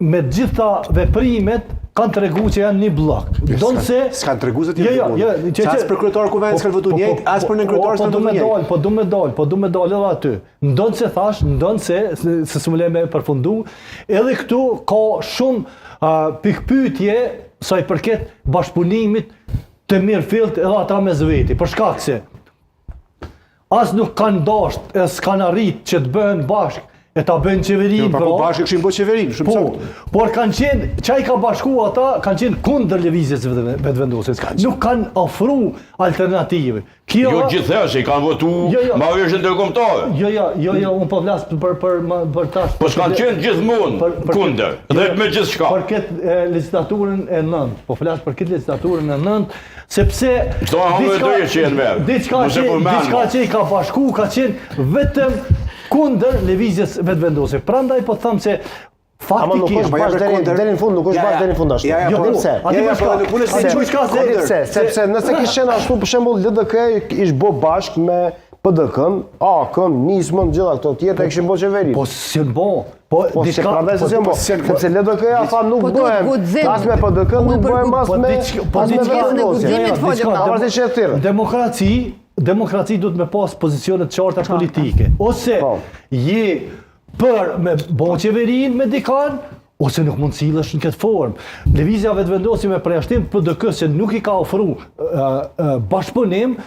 me të gjitha veprimet kanë tregu që janë një bllok. Ndonëse s'kan tregu se jo, jo, jo, që, që, as për kryetar kuvendit s'kan votu po, njëjtë, po, as për nënkryetar po, s'kan votu njëjtë. Po du me dal, po du me dal edhe aty. Ndonëse thash, ndonëse se, se s'më le me përfundu, edhe këtu ka shumë uh, pikëpyetje sa i përket bashkëpunimit të mirëfillt edhe ata mes veti, për shkak se As nuk kanë dasht e s'kanë arrit që të bëhen bashkë e ta bëjnë qeverinë. Jo, pra, po bashkë kishin bërë qeverinë, shumë po, saktë. Por kanë qenë, çka i ka bashku ata, kanë qenë kundër lëvizjes Vetëvendosjes. Nuk kanë ofru alternativë. Kjo Jo gjithherë se i kanë votu jo, jo. marrëveshjen ndërkombëtare. Jo, jo, jo, jo, unë po flas për për për tash. Po s'kanë qenë gjithmonë për, për, kundër dhe jo, me gjithçka. Për këtë legjislaturën e 9, po flas për këtë legjislaturën e 9, Sepse Këto diçka që janë merr. Diçka që diçka që i ka bashku ka qenë vetëm kundër lëvizjes Vetëvendosje. Prandaj po them se Ama nuk është bash deri deri në fund, nuk është bash deri në fund ashtu. Ja, ja, jo, po, pse? Ja, ja, po, nuk mundesh të quash ka pse? Sepse nëse kish qenë ashtu, për shembull LDK ish bë bashk me PDK-n, AAK-n, Nismën, gjitha këto tjera e kishin bë qeverinë. Po si bë? Po, po diçka prandaj se po, sepse LDK-ja tha nuk po, bëhem as me PDK nuk bëhem as po, me po as me Vetëvendosjen. Pavarësisht që e thirrën. Demokraci, demokraci duhet me pas pozicione të qarta politike. Ose po. je për me bo qeverinë me dikan, ose nuk mund sillesh në këtë formë. Lëvizja Vetëvendosje me përjashtim PDK se nuk i ka ofru bashkëpunim,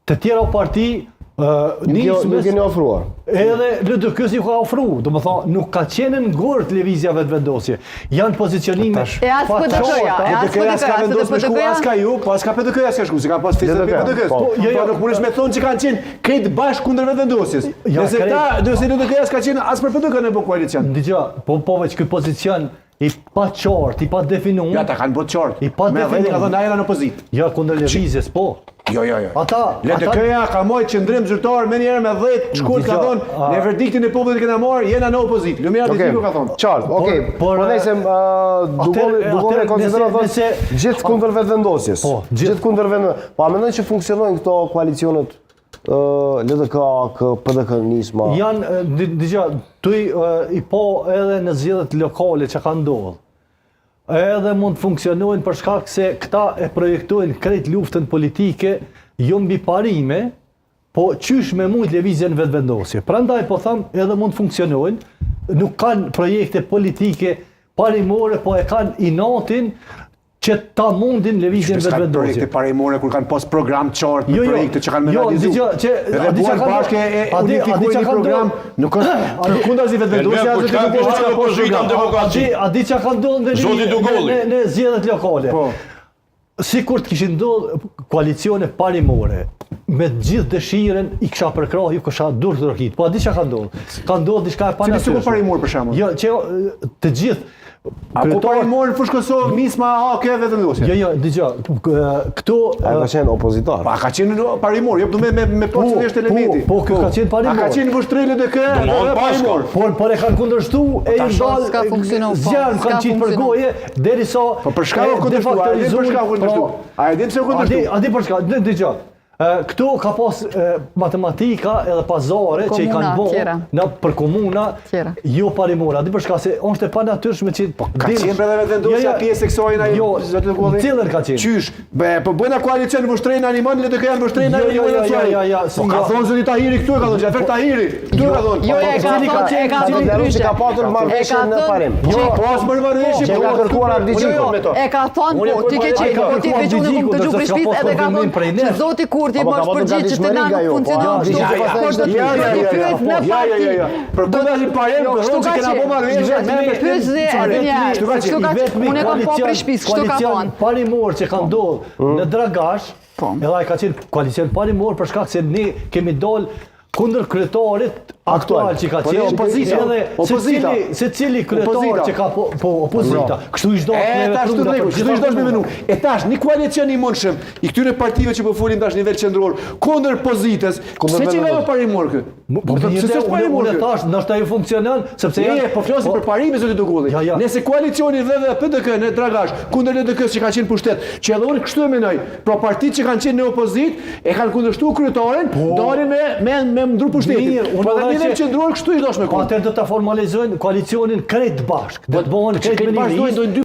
Të tjera parti Nismës... Nuk keni ofruar. Edhe LDK-së ju ka ofru, domethonë, nuk ka qenë në ngurt lëvizja Vetëvendosje. Janë pozicionime E as PDK-ja, e as PDK-ja s'ka vendos me shku, as ka ju, po as ka PDK-ja s'ka shku, se ka pas festën e PDK-s. Po, jo, jo, nuk mundesh me thonë që kanë qenë krejt bashkë kundër Vetëvendosjes. Nëse këta, nëse LDK-ja s'ka qenë as për PDK në bo koalicion. Dëgjo, po po veç ky pozicion I paqartë, i padefinuar. Ja, ta kanë bërë qartë. I padefinuar. Me dhënë ka thënë ajra në opozitë. Ja, kundër lëvizjes, po. Jo, jo, jo. Ata, LDK-ja ka majt qëndrim zyrtar menjëherë me 10 shkurt ka thonë, ne verdiktin e popullit kena marrë, jena në opozitë. Lumir Abdixhiku ka thonë. Qartë, okej. Por po nëse Dugolli Dugolli konsideron thonë gjithë kundër vetëvendosjes. Po, gjithë kundër vetëvendosjes. Po a mendon që funksionojnë këto koalicionet LDK, AAK, PDK, Nisma. Janë, dëgjo, tuj i po edhe në zgjedhjet lokale që kanë ndodhë. Edhe mund të funksionojnë për shkak se këta e projektojnë krejt luftën politike, jo mbi parime, po qysh me mujt lëvizjen vetëvendosje. Prandaj po them edhe mund të funksionojnë, nuk kanë projekte politike parimore, po e kanë inatin që ta mundin lëvizjen vetëvendosje. Projekte parimore kur kanë pas program qartë me jo, jo, projekte që kanë me jo, realizu. Jo, që edhe buan bashkë e unifikojnë një program, nuk është përkundazi vetëvendosja as të ka ka opozita në demokraci. A di çka ka ndodhur në në në zgjedhjet lokale? Po. Sikur të kishin ndodhur koalicione parimore, me të gjithë dëshirën i kisha përkrah, ju kisha duartrokit. Po a di çka ka ndodhur? Ka ndodhur diçka e panatyrshme. Cili sikur parimor për shembull? Jo, që të gjithë A po parimor në Fushë Kosovë, Nisma, AAK, Vetëvendosje? Jo, jo, dëgjo, këto... A ka qenë opozitar? Pa, ka qenë parimor, jo, me, me, me po, cili është elementi. Po, po, ka qenë parimor. A ka qenë Vushtrri LDK, dhe parimor. Por, por e kanë kundërshtu, e i ndalë, s'ka funksionu, po, zjarm kanë qitë për goje, derisa... Po, për shka u kundërshtu, a e di për shka u kundërshtu? Po. A e di pse u kundërshtu? A di për shka, dëgjo, Këtu ka pas matematika edhe pazare që i kanë bo në për komuna jo parimore. A di për shka se është e panatyrshme që po, ka qenë edhe vetëvendosja jo, jo, pjesë e kësaj na jo, zoti Dugolli. Cilën ka qenë? Qysh? Be, po bëjna koalicion në Vushtrri na ndihmon LDK-ja në Vushtrri na jo, jo, jo, jo, jo, jo, Po ka thonë zoti Tahiri këtu e ka thonë Xhafer Tahiri. Këtu e ka thonë. Jo, e ka thonë, e ka thonë ndryshe. Ka patur marrëveshje në parim. Jo, po as marrëveshje, po ka kërkuar Abdixhiku. E ka thonë, po ti ke qenë, po ti ke qenë, unë të dëgju prej shtëpisë edhe ka thonë që zoti Kurti më është përgjigj që te na nuk funksionon po, kështu, por do të pyet në parti. Për ku dashi parim, jo, po thonë që kena bërë marrëveshje me me pyet dhe edhe një herë. Kështu ka qenë. Unë e kam pa prej shtëpisë, kështu ka thonë. Parimor që ka po. ndodhur në Dragash, po. edhe ai ka qenë koalicion parimor për shkak se ne kemi dalë kundër kryetarit aktual që ka po, qenë opozita, edhe opozita, secili kryetar që ka po, po opozita, kështu ish dashur me tash të rregull, kështu ish dashur me menu. E tash një koalicion i mundshëm i këtyre partive që po folim tash në nivel qendror kundër pozitës, pse që nga parimor ky? Po, po pse s'është parimor ky? Tash ndoshta ju funksionon sepse janë po flasim po, për parime zoti Dugolli. Ja, ja. Nëse koalicioni VV PDK në Dragash kundër LDK-s që ka qenë pushtet, që edhe unë kështu e mendoj, pra partitë që kanë qenë në opozitë e kanë kundërshtuar kryetarin, po, dalin me me me ndru pushtetin. Mirë, po edhe nivel qendror kështu ish dasht me Po kon. atëherë do ta formalizojnë koalicionin krejt bashkë. Do të bëhen krejt Krejt me një bashkë dojnë listë. dojnë dy.